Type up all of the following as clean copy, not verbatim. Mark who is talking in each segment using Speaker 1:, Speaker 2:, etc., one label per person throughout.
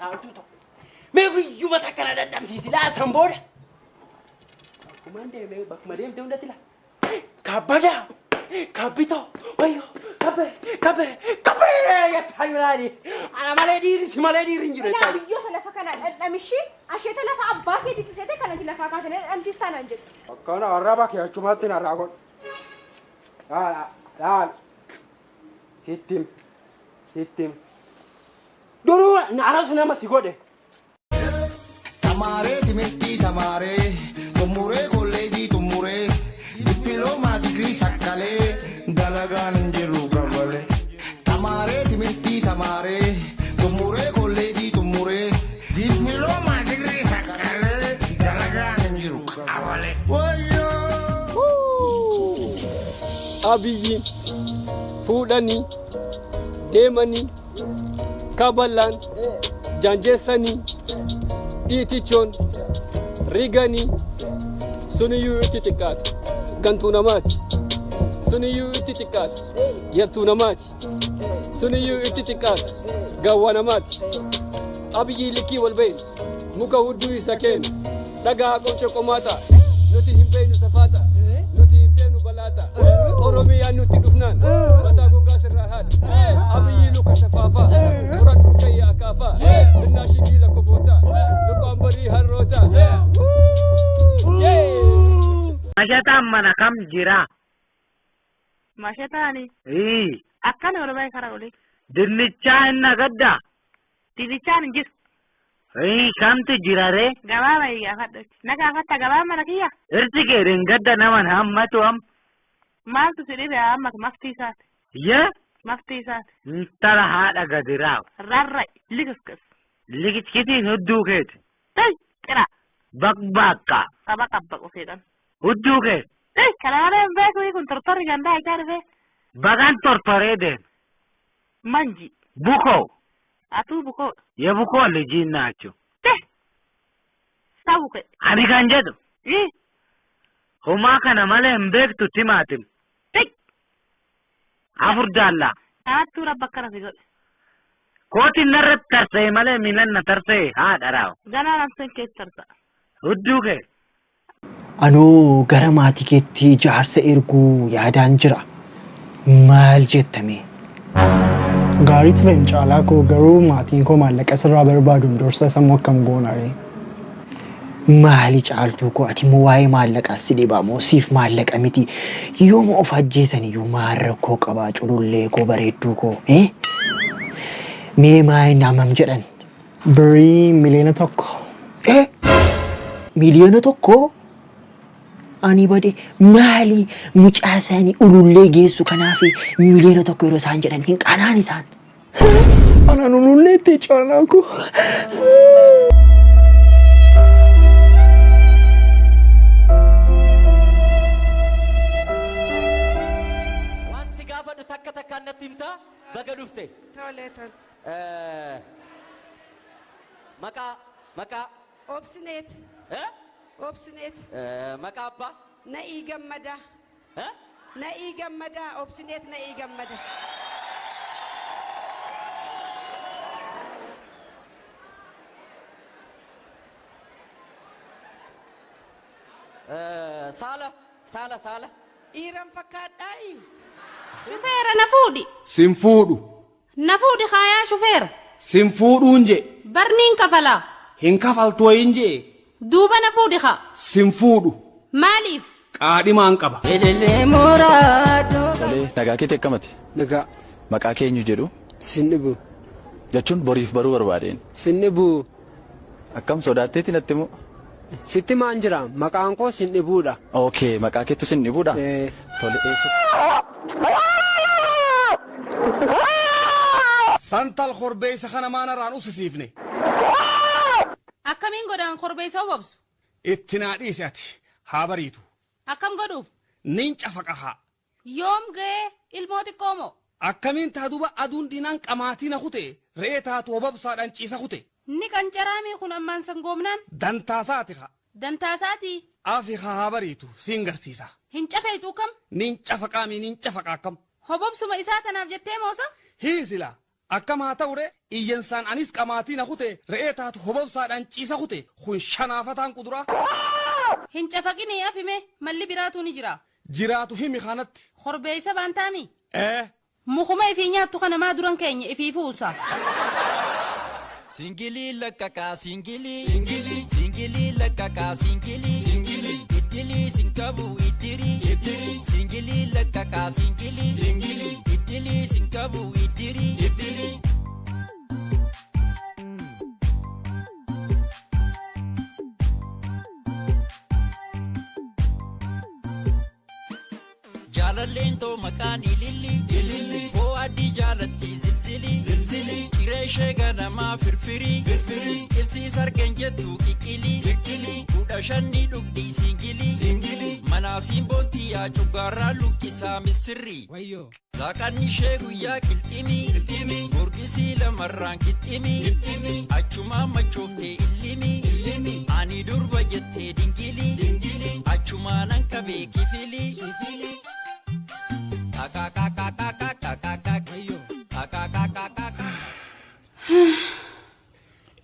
Speaker 1: Caaltuu tokko. Mee guyyuma takka na dhandhamsiisi laa san booda. Bakkumaan deemee bakkuma deemte hundatti laa. Kabbadaa! Kabbitoo! Wayyoo! Kabbee! Kabbee! Kabbee! Jettaa jiraani. Ana malee dhiirri si malee dhiirri hin jiru
Speaker 2: Ilaa
Speaker 1: jettaa.
Speaker 2: biyyoota lafa kanaa dhandhamishii asheeta lafa abbaa keetiitti seete kanatti lafaa kaatanii dhandhamsiistaa naan jedhu.
Speaker 3: Akkana arraba kee achumatti narraa godhu. Laala laala. Sittim sittim.
Speaker 1: Duruu anatu nama si godhe.
Speaker 4: Tamaaree timirtii tamaaree xumuree kolleejii xumuree dippiloomaa digirii sakkalee dalagaan hin jiru kabale. Tamaaree timirtii tamaaree xumuree kolleejii xumuree dippiloomaa digirii sakkalee dalagaan hin jiru kabale. Wayyoo!
Speaker 5: Abiyyi fuudhanii deemanii kabalaan jaanjeessanii dhiitichoon riganii suniyyuu itti xiqqaate gantuu namaati suniyyuu itti xiqqaate yartuu namaati suniyyuu itti xiqqaate gawwa namaati Abiyyi likkii wal beeynu muka hudduu isa keenu dhagaa qomce qomaata nuti hin beeynu safaata nuti hin feenu balaata Oromiyaan nutti dhufnaan mataa gogaa sirraa haadha Abiyyi luka shafaafaa muradhuu kayya akaafaa minnaashii miila koboota lukaan barii harroota.
Speaker 6: Mashataan mana kam jira?
Speaker 7: Mashataani
Speaker 6: Ii.
Speaker 7: akkana ol bahe kara olii.
Speaker 6: Dinnichaa hin nagaddaa?
Speaker 7: Dinnichaan hin jiru.
Speaker 6: Ii kamtu jira ree?
Speaker 7: Gabaa bahi gaafadhu. Na gaafatta gabaa mana kiyya?
Speaker 6: Irsi kee dhengadda naman hammatu am.
Speaker 7: Maaltu si dhibe hammatu maftii isaati.
Speaker 6: Yee?
Speaker 7: Maftii isaati.
Speaker 6: Intala haadha gadiraaw.
Speaker 7: Rarra'i likiskis.
Speaker 6: Likiskitiin hudduu keeti.
Speaker 7: Tay xira.
Speaker 6: Baqbaaqqa.
Speaker 7: Saba qabbaqu seexan.
Speaker 6: Hudduu kee.
Speaker 7: Tay kana malee hin beeku kun tortorri gandaa isaa dhufee.
Speaker 6: Bagan tortoree deeme.
Speaker 7: Manji.
Speaker 6: Bukoo.
Speaker 7: Atuu bukoodha.
Speaker 6: Yebukoo lijiin naachu.
Speaker 7: Teh. Sabu kee.
Speaker 6: Ani kan jedhu.
Speaker 7: Ii.
Speaker 6: Homaa kana malee hin beektu timaatim.
Speaker 7: Tay.
Speaker 6: Afur daallaa.
Speaker 7: Kanattuu rabba akkana si godhe.
Speaker 6: Kootiin narratti tarsa'e malee miilan na tarsa'e haadha raawu.
Speaker 7: Ganaa namseen keessa tarsa'a.
Speaker 6: Hudduu kee.
Speaker 8: Anoo gara maatii keetti jaarsa erguu yaadaan jira. Maal jetta mee?
Speaker 9: Gaarii tureem caalaa koo garuu maatiin koo maallaqa sirraa barbaaduun dursa sammuu akkam goona ree?
Speaker 8: Maali caaltuu koo ati immoo waa'ee maallaqaa si dhibaa moo siif maallaqa miti yooma of ajjeesan iyyuu maal rakkoo qabaa culullee koo bareedduu koo eh? Mee maal hammam jedhan?
Speaker 9: Birrii 1,000,000.
Speaker 8: Eh? 1,000,000? Ani bade maali mucaa isaanii ulullee geessu kanaaf 1,000,000 yeroo isaan jedhan hin qanaan isaan.
Speaker 9: Anaan ululleetti caalaa koo.
Speaker 1: Waan si gaafadhu takka takkaan natti himtaa baga dhufte.
Speaker 10: Tole tole.
Speaker 1: Maqaa maqaa.
Speaker 10: Obsineet.
Speaker 1: Eh?
Speaker 10: Obsineet.
Speaker 1: Maqaa abbaa.
Speaker 10: Na'ii Gammadaa.
Speaker 1: Eh?
Speaker 10: Na'ii Gammadaa. Obsineet Na'ii Gammada.
Speaker 1: Saala saala saala.
Speaker 10: Dhiiran fakkaadhaayi?
Speaker 11: Shufeera na fuudhi.
Speaker 4: Sin fuudhu.
Speaker 11: Na fuudhi kaayaa shufeera.
Speaker 4: Sin fuudhuun je'e.
Speaker 11: Bar niin kafalaa.
Speaker 4: Hin kafaltu wayiin je'e.
Speaker 11: Duuba na fuudhi kaa.
Speaker 4: Sin fuudhu.
Speaker 11: Maaliif?
Speaker 4: Qaadhimaan qaba.
Speaker 12: Tolee, nagaa keeti akkam ati?
Speaker 5: Nagaa.
Speaker 12: Maqaa kee eenyu jedhu?
Speaker 5: Sin dhibu.
Speaker 12: Jechuun boriif baruu barbaadeen.
Speaker 5: Sin dhibu.
Speaker 12: Akkam sodaatteeti natti moo?
Speaker 5: Sitti maan jira maqaan koo sin dhibuudha.
Speaker 12: Okay, maqaa keetu sin dhibuudha?
Speaker 5: Ee.
Speaker 12: Tole eessa?
Speaker 4: Santal korbeeysa kana maa narraan usisiifne?
Speaker 11: Akkamiin godhaan korbeessa obobsu?
Speaker 4: Itti naa dhiisi ati haa bariitu.
Speaker 11: Akkam godhuuf?
Speaker 4: Nin cafaqa haa.
Speaker 11: Yoom ga'ee ilmoo xiqqoo moo?
Speaker 4: Akkamiin taha duba aduun dhiinaan qamaatii na kute re'ee taatu hobabsaadhaan ciisa kute.
Speaker 11: Ni qancaraamii kun ammaan sangoomnaan?
Speaker 4: Dantaasaati ka.
Speaker 11: Dantaasaatii?
Speaker 4: Afi ka haa bariitu siin garsiisa.
Speaker 11: Hin cafeeyxu akkam?
Speaker 4: Nin cafaqaamii nin cafaqa akkam?
Speaker 11: Hobobsuma isaa tanaaf jettee moosa?
Speaker 4: Hii silaa. Akkam haa ta'u ree iyyansaan anis qamaatii na kute re'ee taatu hobobsaadhaan ciisa kute kun shanaafataan quduraa.
Speaker 11: Hin cafaqinii afime malli biraatu ni jira.
Speaker 4: Jiraatu himi kanatti.
Speaker 11: Korbeessa baantaami.
Speaker 4: Ee.
Speaker 11: Mukuma ifii nyaattu kana maa duran keenya ifii fuusa.
Speaker 13: Singilii lakkaakaa singilii. Singilii. Singilii lakkaakaa singilii. Singilii. Idilii sinkabu iddirii. Iddirii. Singilii lakkaakaa singilii. Singilii. Idilii sinkabu iddirii. Iddirii. Jaalalleen too maqaan ililli. Ililli. Foo adii jaalatti zilzili. Zilzili. Ciree ishee ganamaa firfirii. Firfirii. Qibsii sargeen jettu qiqqilii. Qiqqilii. 15 dhugdii singilii. Singilii. Manaa simboontii yaa cuggaarraa luqqisaa misirri.
Speaker 4: Wayyoo.
Speaker 13: Laaqanni ishee guyyaa qilximii. Qilximii. Gurgisii lamarraan qixximii. Qixximii. Achumaan machooftee illimii. Illimii. Ani durba jettee dingilii. Dingilii. Achumaan hanqabee kifilii. Kifilii.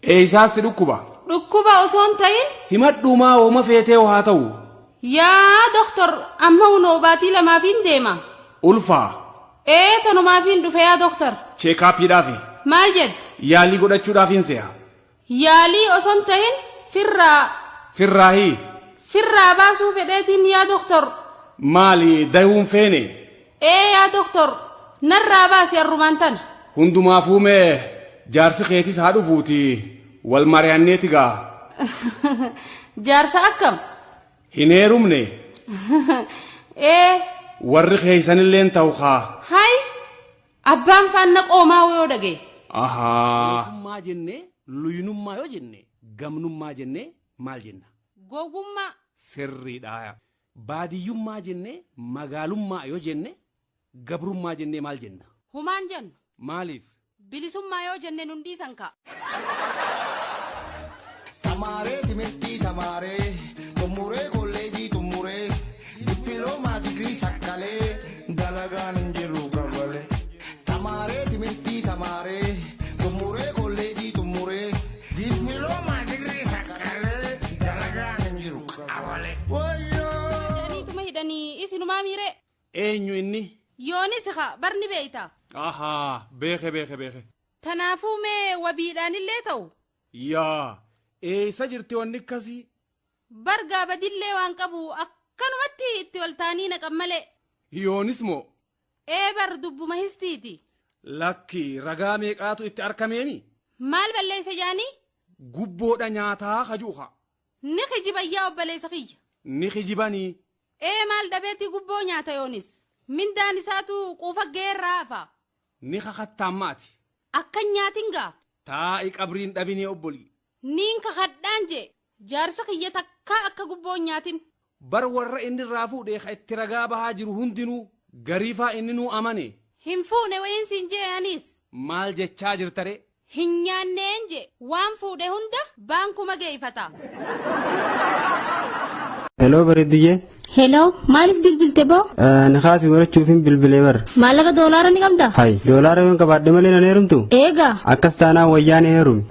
Speaker 4: Eessaas si dhukkuba?
Speaker 11: Dhukkuba osoo hin ta'in
Speaker 4: Himadhuumaa ooma feetee haa ta'u.
Speaker 11: Yaa doktor amma hunoo baatii lamaafiin deema.
Speaker 4: Ulfaa.
Speaker 11: Ee tanumaafiin dhufe yaa doktor.
Speaker 4: Cheekaapiidhaafi.
Speaker 11: Maal jette?
Speaker 4: Yaalii godhachuudhaafiin se'a.
Speaker 11: Yaalii osoo hin ta'in firraa
Speaker 4: Firraahii.
Speaker 11: firraa baasuu fedheetiin yaa doktor.
Speaker 4: Maali dayuun feene?
Speaker 11: Ee yaa doktor narraa baasi arrumaan tana.
Speaker 4: Hundumaafuu mee jaarsi keetis haa dhufuuti wal mari'anneeti gaa.
Speaker 11: Jaarsa akkam?
Speaker 4: Hin heerumne
Speaker 11: Ee
Speaker 4: warri keeysanilleen ta'u kaa.
Speaker 11: hay abbaan faanna qoomaa yoo dhagaye.
Speaker 4: Ahaa. Gootummaa jennee luyinummaa yoo jenne gamnummaa jennee maal jenna?
Speaker 11: Gowwummaa.
Speaker 4: Sirriidha. Baadiyyummaa jennee magaalummaa yoo jenne gabrummaa jennee maal jenna?
Speaker 11: Humaan jennu.
Speaker 4: Maaliif?
Speaker 11: Bilisummaa yoo jenne nun dhiisan ka'a.
Speaker 14: Tamaaree timirtii tamaaree xumuree kolleejii xumuree dippiloomaa digirii sakkalee dalagaan hin jiru qabale. Tamaaree timirtii tamaaree xumuree kolleejii xumuree dippiloomaa digirii sakkalee dalagaan hin jiru qabale.
Speaker 11: Jedhaniituma hidhanii isinumaa miiree.
Speaker 4: Eenyu inni?
Speaker 11: Yoonis haa barni beeyta.
Speaker 4: Ahaa beeke beeke beeke.
Speaker 11: Tanaafuu mee wabiidhaanillee ta'u
Speaker 4: Yaa eessa jirti wanni akkasii?
Speaker 11: bargaa badillee waan qabu akkanumatti itti ol taanii naqan malee.
Speaker 4: Yoonis moo
Speaker 11: Ee bar dubbuma histiiti.
Speaker 4: lakki ragaa meeqaatu itti argameemi?
Speaker 11: Maal balleessa jaanii?
Speaker 4: Gubboodha nyaataa kajuuka.
Speaker 11: Ni kijibayyaa obboleessa kiyya.
Speaker 4: Ni kijibanii.
Speaker 11: Ee maal dhabeetti gubboo nyaata yoonis? Mindaan isaatu quufa geerraa hafa.
Speaker 4: Ni kakattaan maati.
Speaker 11: Akkan nyaatin gaa.
Speaker 4: Taa'i qabriin dhabinee obbolii.
Speaker 11: Niin kakadhaan jee jaarsa kiyya takkaa akka gubboo nyaatin.
Speaker 4: Bar warra inni irraa fuudhee ka itti ragaa bahaa jiru hundinuu gariifaa inni nuu amane.
Speaker 11: Hin fuune wayiin siin jee anis.
Speaker 4: Maal jechaa jirta ree?
Speaker 11: Hin nyaanneen jee waan fuudhe hunda baankuma geeffata.
Speaker 15: Heloo bareedduyyee.
Speaker 16: Heloo, maaliif bilbilte boo?
Speaker 15: Nikaasii godhachuufin bilbilee bara.
Speaker 16: Maallaqa doolaara ni qabdaa?
Speaker 15: Hay, doolaara yoon qabaadhe malee nan heerumtu?
Speaker 16: Eegaa.
Speaker 15: Akkas taanaan wayyaan heerumi.